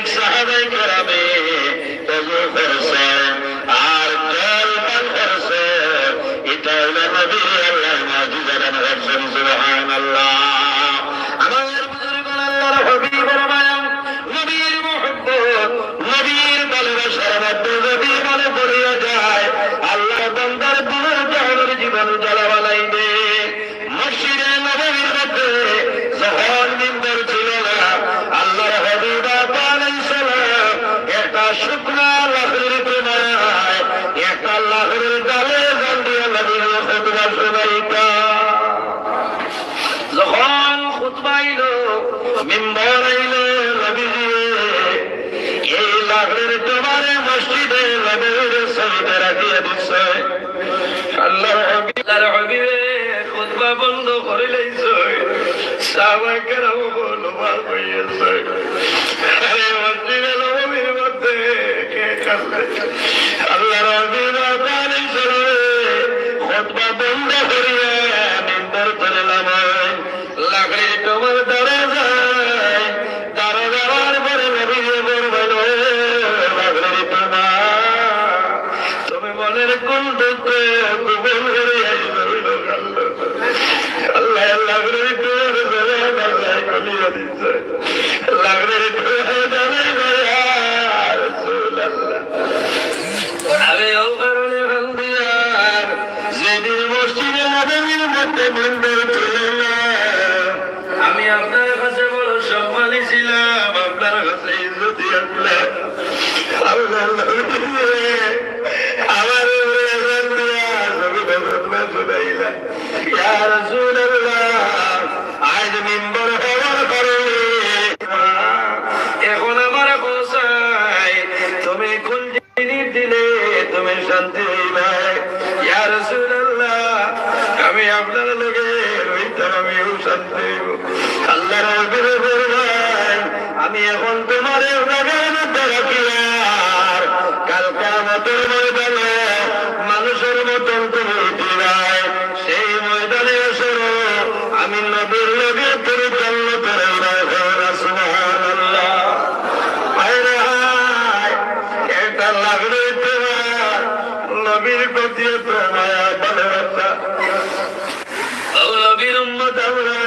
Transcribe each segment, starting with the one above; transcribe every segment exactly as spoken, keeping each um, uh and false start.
সাহাবায়ে কেরামে অজু করছইন আর জল পান করছইন। ইটা অইলো নবীর আল্লায় মুজিজা দান করছইন। সুবহানাল্লাহ। আমার বুজুর্গ, আল্লাহর হাবিবর মায়া, নবীর মহব্বত, নবীর ভালোবাসার মধ্যে যদি মনে পড়িয়া যায়, আল্লাহর বান্দার দিলের জাহানের জীবন জ্বালা বানাই দে। মসজিদে নববীর মধ্যে যখন মিম্বর ছিল না, আল্লাহর হাবিব আলাইহিস সালাম একটা শুকনা লাকড়ির টুমায়, একটা লাকড়ির ডালে জাল দিয়া নবীজিয়ে খুতবা শুনাইতা। যখন খুতবা আইলো, মিম্বর আইলো, নবীজিয়ে এই লাকড়ির টুমারে মসজিদে নববীর সাইডে রাখিয়া দিছে। আল্লাহর হাবিব, আল্লাহর হাবিবে খুতবা বন্ধ করিলাইছইন। সাহাবায়ে কেরাম অকল অবাক অইগেছইন। আরে, মসজিদে নববীর মধ্যে কে কান্দে? আল্লাহর হাবিব আলাইহিস সালামে খুতবা বন্ধ করিয়া মিম্বর তনে লামাইন। লাকড়ির টুমার দারে যাইন, দারে যাওয়ার পরে নবীজিয়ে ফরমাইন, "ও লাকড়ির টুমা, তুমি মনের কোন দুঃখ গোপন করিয়া আইছো?" আল্লাহ, লাকড়ির টুমার জবান আল্লাহ খুলিয়া দিছে। লাকড়ির টুমার দারে যাইন, "ইয়া রাসূলুল্লাহ, আমি অউ কারণে কান্দিয়ার, যেদিন মসজিদে নববীর মধ্যে মিম্বর ছিল না, আমি আপনার কাছে বড় সম্মানী ছিলাম, আপনার কাছে ইজ্জতি আছলাম। আপনার নবীয়ে আমার উপরে আজান দিয়া নবীর খুতবা শুনাইলা। ইয়া রাসূলুল্লাহ, আইজ মিম্বর হওয়ার কারণে এখন আমার হোসাইন, তুমি কোন জিনিস দিলে তুমি শান্তি অইবায়?" ইয়া রাসূলুল্লাহ, আমি আপনার লগে রইতাম, আমিও শান্তি অইবো। আল্লাহর হাবিবে ফরমাইন, "আমি এখন তুমারে জাগার মধ্যে রাখিয়ার, কাল কিয়ামতর ময়দানো মানুষর মতন তুমি উঠিবায়, সেই ময়দানে হাশরো আমি নবীর লগে তুমি জান্নাতে রইবায়।" সুবহানাল্লাহ। হায় রে হায়, একটা লাকড়ির টুমা, নবীর প্রতি এত মায়া ভালোবাসা। ও নবীর উম্মত আমরা,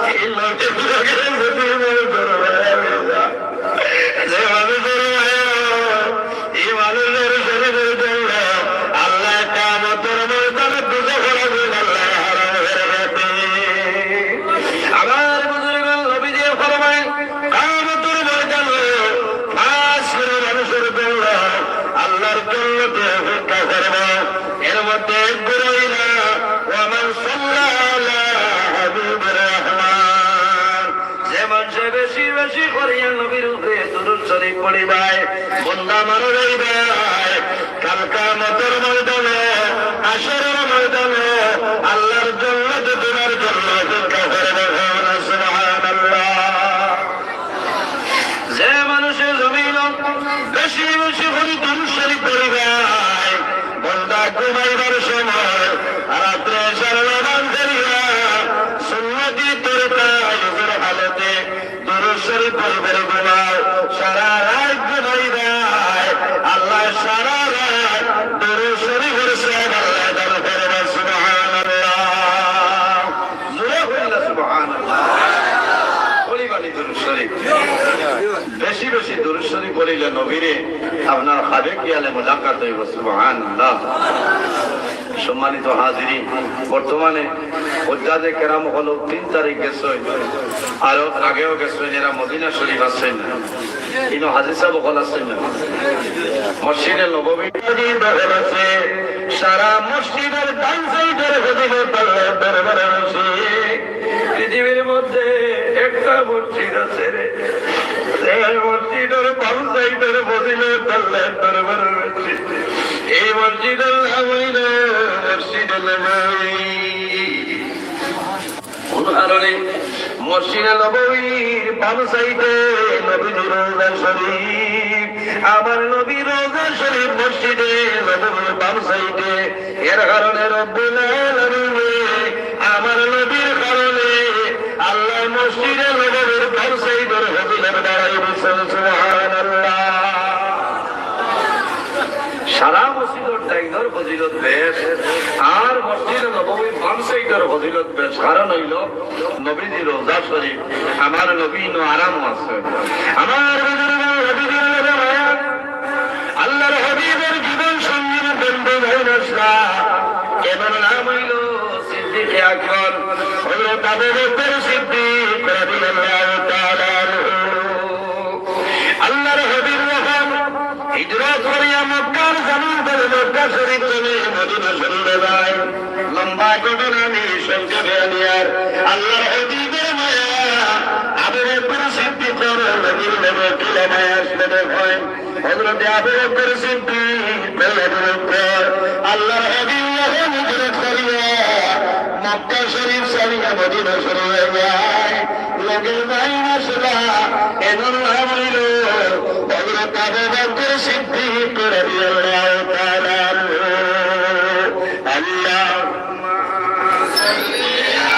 এই নবীর লগে যদি মনে করো, যে মানুষর মায়া, এই মানুষর শরীরের জন্য আল্লাহ কিয়ামতর ময়দানে দুজখর আগুন আল্লাহ হারাম করি দিবা। আমার বুজুর্গ নবীজিয়ে ফরমাইন, কিয়ামতর ময়দানো পাঁচ শ্রেণীর মানুষর জন্য আল্লাহর জান্নাতে অপেক্ষা করবো। এর মধ্যে এক গুরু অইলা, "ওয়া মান সাল্লা আলা হাবিবির রহমান।" যে মানষে বেশি বেশি করিয়া নবীর উপরে দুরূদ শরীফ পড়িবায়, বন্দা মারা যাইবায়, কাল কিয়ামতর ময়দানো, হাশরর ময়দানো আল্লাহর জান্নাতে তুমার জন্য অপেক্ষা করবো। সুবহানাল্লাহ। যে মানষে জমিনো বেশি বেশি করি দুরূদ শরীফ পড়িবায়, বন্দা ঘুমাইবার সময় রাত্রে এশার নামাজ পড়িয়া সুন্নতি তরিকায় অজুর হালতে দুরূদ শরীফ পড়িবার ঘুমাও, সারা রাইত ঘুমাইবায়, আল্লাহ সারা রাইত দুরূদ শরীফর সওয়াব আল্লাহ দান করবা। সুবহানাল্লাহ। জোরে কইলা সুবহানাল্লাহ। পড়িবানি দুরূদ শরীফ। বেশি বেশি দুরূদ শরীফ পড়িলে নবীরে আপনার খাবে খিয়ালে মুলাকাত অইবো। সুবহানাল্লাহ। সম্মানিত হাজিরিন, বর্তমানে হুজ্জাজে কেরাম অকল তিন তারিখ গেছইন, আরো আগেও গেছইন, এরা মদিনা শরীফ আছইন না, ইনো হাজি সাব অকল আছইন না। মসজিদে নববী দখল আছে, সারা মসজিদর ডান সাইডর ফজিলত আল্লাহর দরবারে বেশি। পৃথিবীর মধ্যে একটা মসজিদ আছে রে, যে মসজিদর বাম সাইডর ফজিলত আল্লাহর দরবারে বেশি। এই মসজিদর নাম অইলো মসজিদে নববী। কোন কারণে? মসজিদে নববীর বাম সাইডে নবীজির রওজা শরীফ। আমার নবীর রওজা শরীফ মসজিদে নববীর বাম সাইডে। এর কারণে রব্বুল আলামিনে আমার নবীর কারণে আল্লাহ মসজিদে নববীর বাম সাইডর ফজিলত বাড়াই দিছইন। সুবহান সারা মসজিদর ডাইনর ফজিলত বেশ, আর মসজিদে নববীর বাম সাইডর ফজিলত বেশ। কারণ অইলো নবীজির রওজা শরীফ, আমার নবী ইনো আরামো আছে। আমার বুজুর্গ নবীজির লগে মায়া, আল্লাহর হাবিবের জীবন সঙ্গীর বন্ধু ভাই নসরা, এমন নাম অইলো সিদ্দিকে আকবর, হযরত আবু বকর সিদ্দিক রাদিয়াল্লাহু তাআলা আনহু। আল্লাহর হাবিব যখন হিজরত করিয়া মক্কার জমিন থেকে মক্কা শরীফ থেকে মদিনা শরীফে যায়, লম্বা ঘটনা আমি সংক্ষেপে আনিয়ার, আল্লাহর হাবিবের মায়া, আবু বকর সিদ্দিকর নবীর লগে কিলা মায়া আসলে দেখইন। হযরতে আবু বকর সিদ্দিক, আল্লাহর হাবিব যখন হিজরত করিয়া মক্কা শরীফ ছাড়িয়া মদিনা শরীফে যায়, লগে যাইন নসরা, এনর নাম অইলো হযরত আবু বকর সিদ্দিক রাদিয়াল্লাহু তাআলা আনহু। আল্লাহুম্মা সাল্লি আলা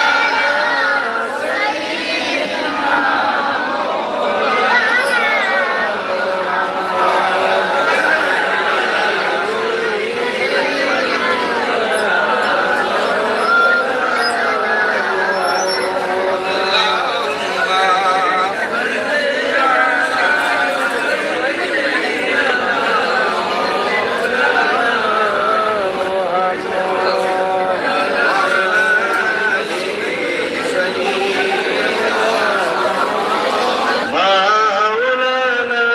مولانا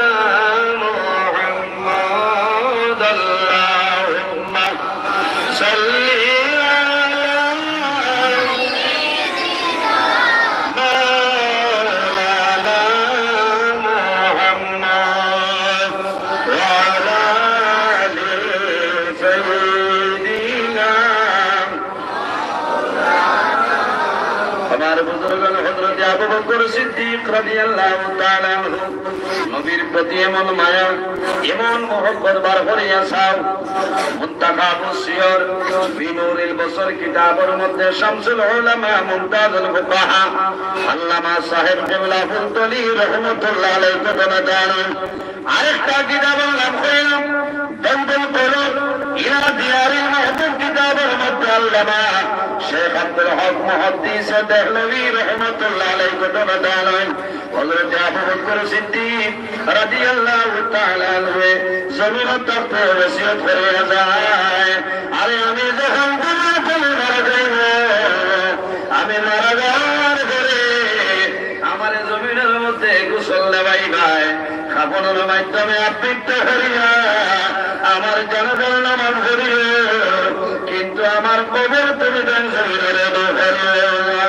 محمد، اللهم صل على مولانا محمد وعلى آل سيدنا আমার বুজুর্গ হযরত আবু বকর সিদ্দিক রাদিয়াল্লাহু তাআলা আনহু, নবীর প্রতি এমন মায়া, এমন মহব্বত বার করিয়া চাও। মুনতাখাবুস সিয়র ফি নুরিল বসর কিতাবর মধ্যে শামসুল উলামা মুমতাজুল ফুকাহা আল্লামা সাহেব কিবলা ফুলতলি রহমতুল্লাহ আলাইহি ঘটনা জানান। আরেকটা কিতাবর নাম কইলাম বদরুল কুলুব ইলা দিয়ারিল মাহবুব কিতাবর মধ্যে আল্লামা শেখ আব্দুল হক মুহাদ্দিস দেহলভী রহমতুল্লাহ আলাইহি ঘটনা জানান। হযরত আবু বকর সিদ্দিক রাদিয়াল্লাহু তাআলা আনহু জমিন থাকতে ওসিয়ত করিয়া যায়, আরে আমি যখন দুনিয়া থেকে মারা যাইব, আমি মারা যাওয়ার পরে আমারে জমিনের মধ্যে গোসল দেওয়াইবায়, কাফনের মাধ্যমে আবৃত করিয়া আমার জানাজার নামাজ পড়িও, কিন্তু আমার কবর তুমি তান জমিনের মধ্যে করিও না।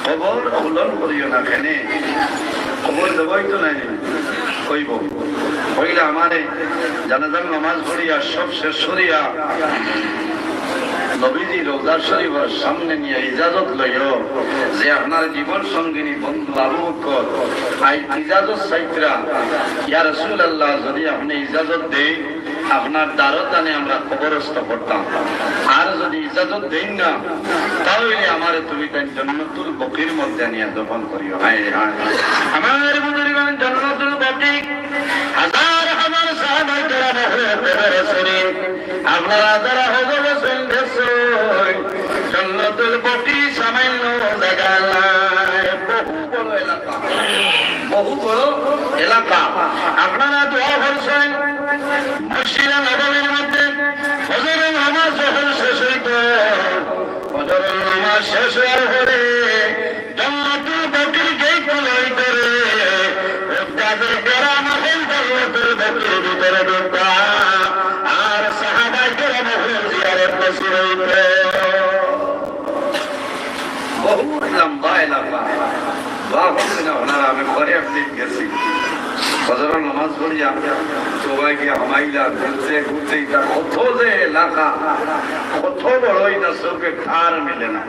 কবর খুলন করিও না, কেনে? কবর দেওয়াই তো নাই, কইব। কইলে আমারে জানাজার নামাজ পড়িয়া সব শেষ করিয়া নবীজি রওজা শরীফর সামনে নিয়া ইজাজত লইও যে আপনার জীবন সঙ্গিনী বন্ধু আবু বকর আই ইজাজত চাইতরা, ইয়া রাসূলুল্লাহ, যদি আপনি ইজাজত দেইন, আপনার দারো তানে আমরা কবরস্থ করতাম। আর যদি ইজাজত দেইন না, তাহলে আমারে তুমি তাই জন্নতুল বকির মধ্যে নিয়ে দফন করিও। হায় হায়। আমার বুজুর্গান জন্নতুল বকি, হাজার হাজার সাহাবায়ে কেরাম হজরত বদর শরীফ, আপনারা যারা হজরত হোসেন দেখছেন, জন্নতুল বকি সামান্য জায়গা নাই, বহু বড় এলাকা। বহু বড় এলাকা। আপনারা দোয়া করছেন, মসজিদে নববীর মধ্যে ফজরের নামাজ যখন শেষ হইত, ফজরের নামাজ শেষ হওয়ার পরে জান্নাতুল বাকির গেট খোলা হইত রে, উস্তাদে কেরাম এখন জান্নাতুল বাকির ভিতরে ঢুকতা, আর সাহাবায়ে কেরাম এখন জিয়ারত নসিব হইত। বহুত লম্বা এলাকা। দোয়া করবেন আপনারা, আমি পরে একদিন গেছি। ফজরের নামাজ পড়িয়া সবাই গিয়া হামাইলা, ঘুরতে ঘুরতে এটা কত যে এলাকা, কত বড় এটা চোখে ঠার মিলে না।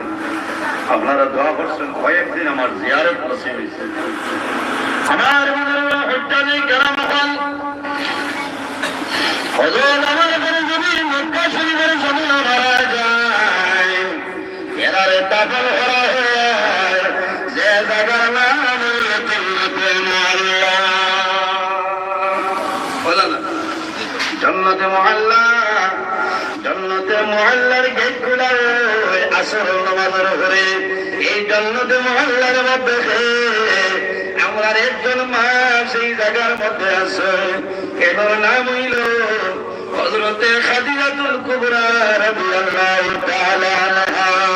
আপনারা দোয়া করছেন, কয়েকদিন আমার জিয়ারত নসিব হইছে। আমার মনে হয় হজ্জাজে কেরাম হল, হজরত আমার ঘরে যদি মক্কা শরীফের জমিনে মারা যায়, এরারে দাফন করা হয় যে জায়গার নাম হইল জান্নাতুল মুআল্লা। বুঝলেন না? জন্নতে মুআল্লা, জন্নতে মুআল্লার গেটগুলা অয় আসর নমাজর পরে। এই জন্নতে মুআল্লার মধ্যে আমরার একজন মা সেই জাগার মধ্যে আছে, এনর নাম অইলো হযরতে খাদিজাতুল কুবরা রাদিয়াল্লাহু তাআলা আনহা।